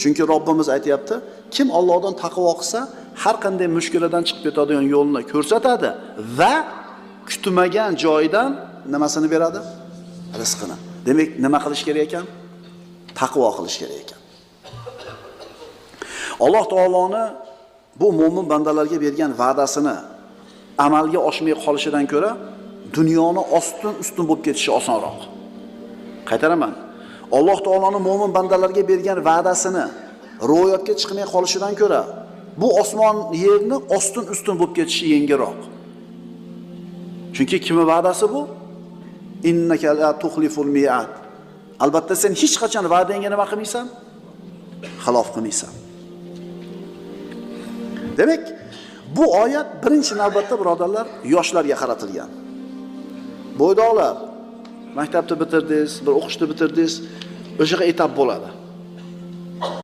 Chunki Robbimiz aytayapti, kim Allohdan taqvo qilsa, har qanday mushkuladan chiqib ketadigan yo'lni ko'rsatadi va kutmagan joydan nimasini beradi? Rizqini. Demak, nima qilish kerak ekan? Taqvo qilish kerak ekan. Alloh taoloni bu mo'min bandalarga bergan va'dasini amalga oshmay qolishidan ko'ra dunyoni ostin-ustun bo'lib ketishi osonroq. Qaytaraman. Alloh taoloni mo'min bandalarga bergan va'dasini ro'yobga chiqmay qolishidan ko'ra bu osmon yerni ostin-ustun bo'lib ketishi yengilroq. Chunki kimning va'dasi bu? Innaka la tuxliful mi'ad. Albatta sen hech qachon va'dangga nima qilmaysan? Xilof qilmaysan. Demak, bu oyat birinchi navbatda birodarlar yoshlarga qaratilgan. Bo'ydoqlar, maktabni bitirdingiz, bir o'qishni bitirdingiz, o'shaqa etap bo'ladi.